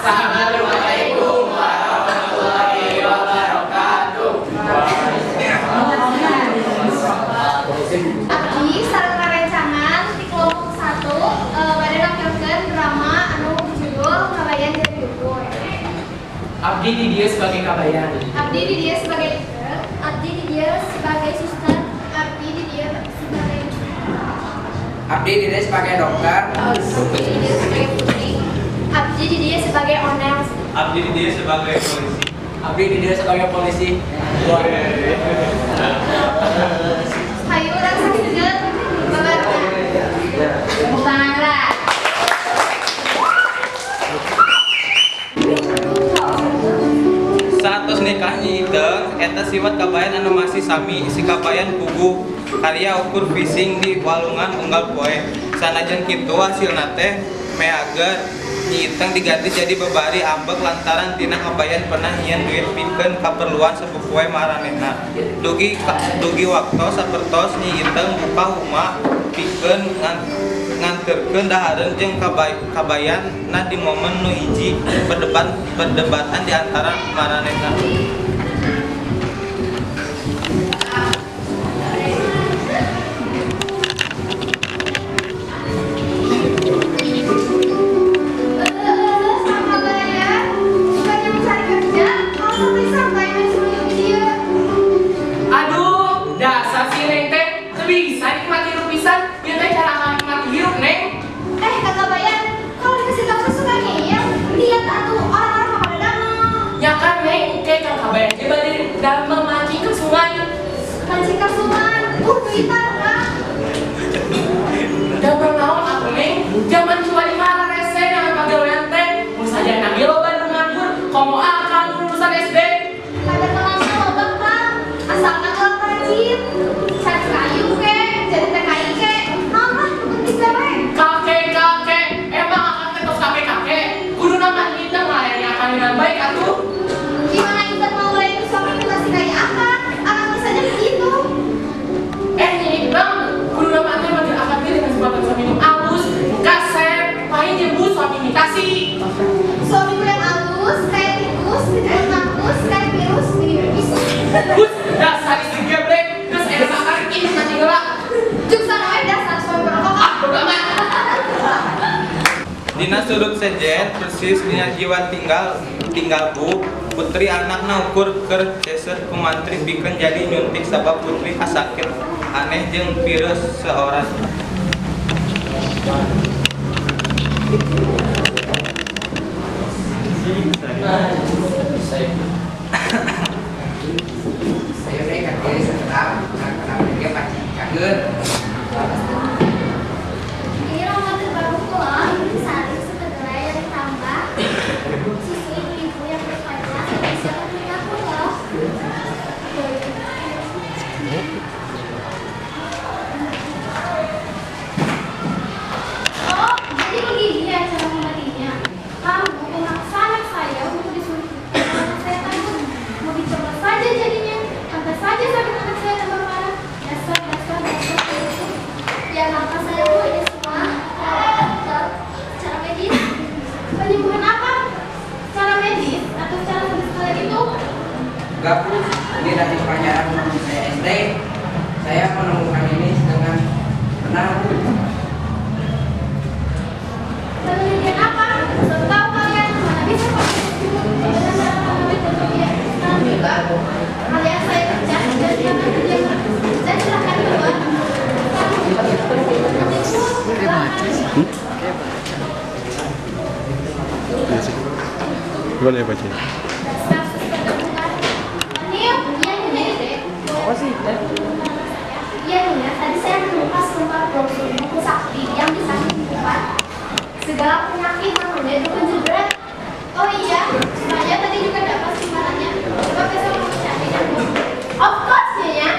Assalamualaikum warahmatullahi wabarakatuh. Abdi sareng rerencangan di kelompok 1 bade nampilkeun drama anu berjudul Kabayan Jadi Dukun. Abdi di dieu sebagai kabayan. Abdi di dieu sebagai Ike, Abdi di dieu sebagai suster, Abdi di dieu sebagai Abdi di dieu sebagai dokter. Abdi di dieu sebagai putri, Abdi di dieu sebagai onel. Abdi di dieu sebagai polisi. Abdi di dieu sebagai polisi. Hayu urang saksikeun babarengan. Tepuk tangan lah. Saatos nikah Nyi Iteung eta siwat kabayan anu masih sami si kabayan puguh karya ukur fishing di walungan unggal poe. Sanajan kitu hasilna teh meager. Nyi Iteung diganti jadi babari ambek lantaran tina kabayan pernah nyieun duit pikeun kaperluan sapopoe maranehna. Dugi waktos sapertos Nyi Iteung buka huma pikeun nganterkeun dahareun jeung kabayan na di momen nu hiji perdebatan di antara maranehna. Sama kabayan, bukannya mencari kerja, malah santai-santai main seluruh dia. Aduh, dasar si Neng teh teu bisa nikmati hirup pisan. Ieu teh cara nikmati hirup, Neng. Kakak Bayan, kalau dikasih tahu tuh suka ngeyel. Lihat atuh orang-orang mah pada damel. Ya kan, Neng, oke Kang Kabayan ge bade damel mancing ke sungai. Mancing ke sungai, duitan Kang. Damel naon atuh, Neng? Zaman cuma di mana rese dengan pagawean teh. Mun sajana ge loba nu nganggur, komo akang lulusan SD. Pada temannya loba Kang, asalkan orang rajin. Cari kayu ke, jadi TKI ke. Naon lah, nu penting gawe. Kakek-kakek, emang akang teh tos kakek-kakek. Kuduna mah kita ngalayani akang dengan baik atuh. Gimana Intan mau melayani suami masih kayak akang? Akang bisanya begitu. Nyi Iteung, kuduna mah teh manggil akang teh dengan sebutan suami nu alus, nu kasep, lain nyebut suami imitasi. Suamiku yang halus, kayak tikus, kecil mampus, kayak virus, gini bisa. Hus, dasar istri geblek, geus enak akang ini nanti heula. Juksan we dasar suami perokok. Ah, bodo amat. Dina sudut sejen persis dina jiwa tinggal tinggal bu putri anakna ukur keur ceser ku mantri pikeun jadi nyuntik sabab putri kasakit aneh jeung virus seorang. Saya teh ka dieu sakedap, kenapa dia paci kageun. Ini ramuan terbaruku loh, ini sari susu kedelai yang ditambah susu ibu-ibu yang berpajak bisa punya aku loh. Oh, jadi begini ya cara mengobatinya. Kamu memaksa anak saya untuk disuntik. Anak saya takut. Mau dicoba saja jadinya. Pantas saja sakit anak saya tambah parah. Dasar, dasar, dasar. Ya maka saya bu ini semua dokter secara medis. Penyembuhan apa? Secara medis atau secara sadis gitu? Enggak Bu, ini dari pelajaran waktu saya SD. Saya menemukan ini dengan benar Bu. Penelitian apa? So tahu kalian mana bisa pakai dengan cara penelitian dia. Sekarang juga kalian saya pecat dan silakan kerja dan silakan keluar. Boleh baca. Dasar suster terbuka. Iya, ini Apa sih? Iya Nyonya, tadi saya menemukan selembar brosur buku sakti yang bisa menyembuhkan segala penyakit namanya dukun jebret. Oh iya, saya tadi juga dapat simpanannya. Coba besok kamu cari dan Of course Nyonya.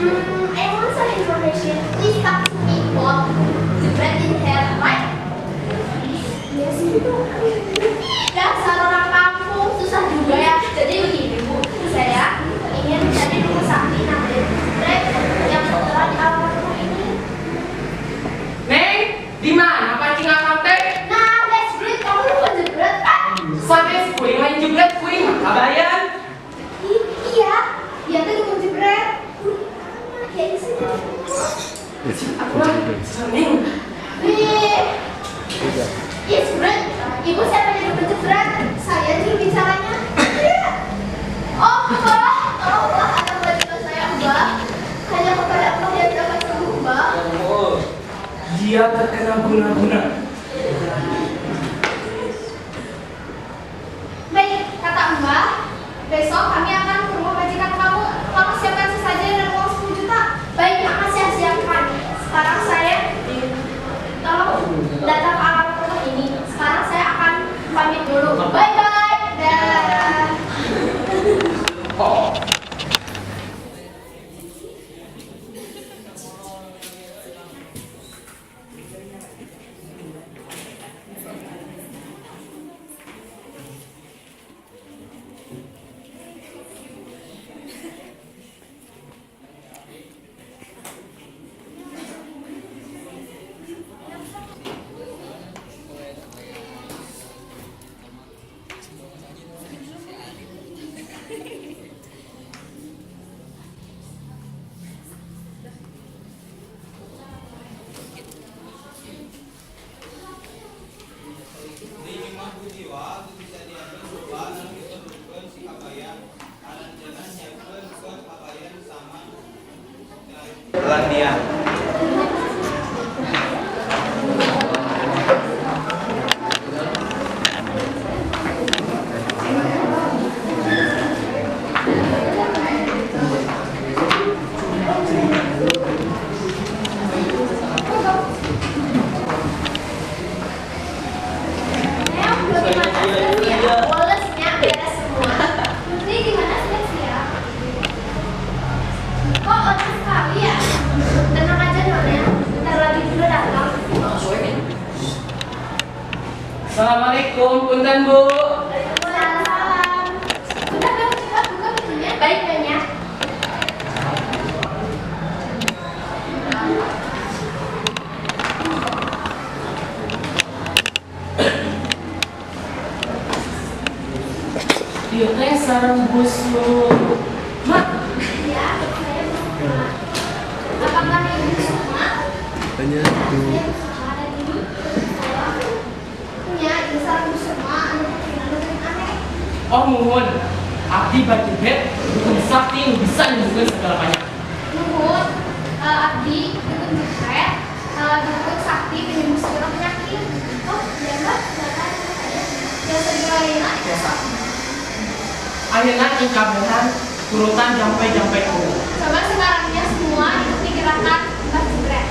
I want some information. Please talk to me about the bread in here, right? Yes, gitu. Dasar orang kampung susah juga ya. Jadi begini Bu, saya ingin mencari rumah sakti namanya Jebret yang tertera di alamat rumah ini. Neng, di mana pancing akang teh? Nah, that's great. Kamu lupa jebret kan? Sanes kuring lain jebret kuring mah kabayan. Iya, dia tuh dukung jebret. Ya ini saja. Aku lah, seneng. Ih, yes, jebret. Ibu siapa yang dukung jebret? Saya juru bicaranya. Oh, Mbah, tolonglah anak wanita saya, Mbah. Hanya kepada Allah yang dapat sembuh, Mbah. Dia terkena guna-guna. Baik, kata Mbah, besok kami akan ke rumah majikan kamu. Tolong siapkan sesajen dan uang 10 juta. Baik, akan saya siapkan. Sekarang saya tolong datang ke alamat rumah ini. Sekarang saya akan pamit dulu. Bye bye. Dah. Di imah Bu Jiwa bisa diambil soba anu diperlukeun si kabayan. Aranjeunna nyiapkeun ke kabayan sama landian. Neo, bagaimana sudah siap? Walesnya beres semua. Putri gimana sudah siap? Kok lama sekali ya? Tenang aja Nona, bentar lagi juga datang. Assalamualaikum, punten Bu. Waalaikumsalam. Sudah kamu cepat buka pintunya. Baik Nyonya. Ieu teh sareng busuk. Mak, Iya, saya Bu Sukma. Apakah Ibu Sukma? Tanya Iya, Bu Sukma ada di Nya, di sareng Bu Sukma anu anu aneh. Oh muhun. Abdi bajebet dukun sakti nu bisa nyembuhkeun segala penyakit. Nuhun, abdi dukun jepret, dukun sakti penyembuh segala penyakit. Oh, iya Mbak, silakan saya. Jasa lainnya. Biasa. Ayeuna ing kabehan turutan jampe-jampe ku. Coba sekarangnya semua ikuti gerakan Mbak Jebret.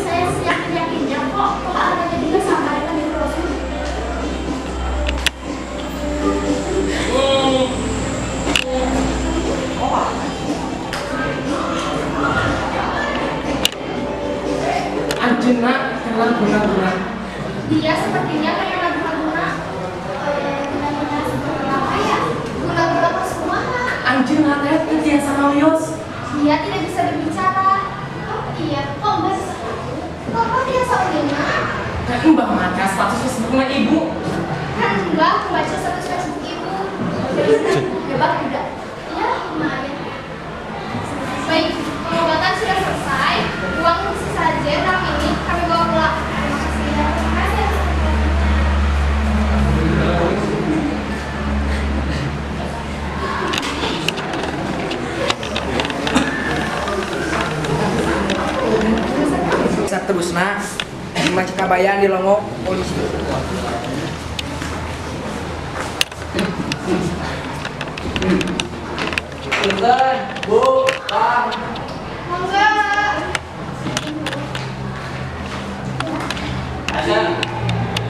Saya yakin-yakinnya kok adanya juga sama dengan di Rasul. Anjeunna kena guna-guna. Dia sepertinya kayak guna-guna. Guna-guna seperti apa ya? Guna-guna ke semua. Anjeunna teh teu tiasa ngawios. Dia tidak bisa berbicara. Oh iya, kok Mbak bisa tahu? Kok kok dia seorang Kan Mbah maca status Facebookna ibu. Kan Mbak membaca status Facebook ibu. Hebat tidak? Ya, lumayan. Baik, pengobatan sudah selesai. Uang sesajen malam ini kami bawa pulang. Terima kasih ya. Terima kasih. Saterusna Imah Cikabayan dilongok polisi. Punten, Bu, Pak. Monggo. Ada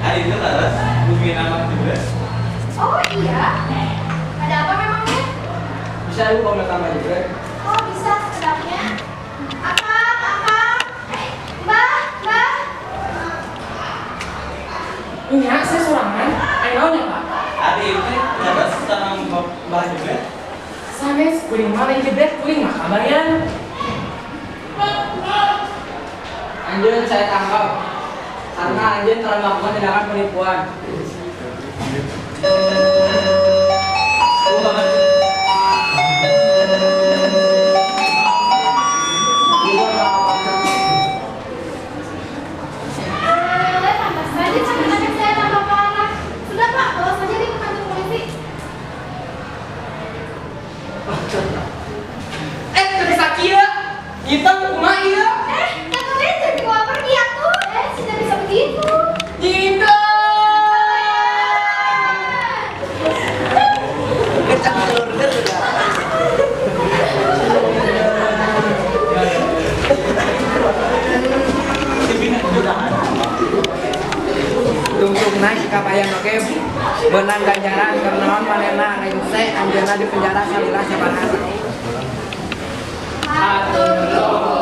hari itu laras bumi nama juga. Oh iya. Ada apa memangnya? Bisa Ibu komentar sama juga? Oh bisa sekedapnya. Akang, akang. Mbah, mbah. Nya, saya sorangan. Ayo naonnya, Pak? Hari itu laras sareng Mbah juga. Sanes kuring mah lain jebret, kuring mah kabayan. Anjeun saya tangkap karena anjeun telah melakukan tindakan penipuan. Eh, pantas saja sakit anak saya tambah parah. Sudah Pak, bawa saja dia ke kantor polisi. Eh, teu bisa kieu. Kita kumaha ieu? Eh, katanya jadi bawa pergi atuh. Eh, tidak bisa begitu. Dinda. Tungtungna si Kabayan oge meunang ganjaran karena naon manehna rengse anjeunna di penjara salila sabaraha. Hatur nuhun.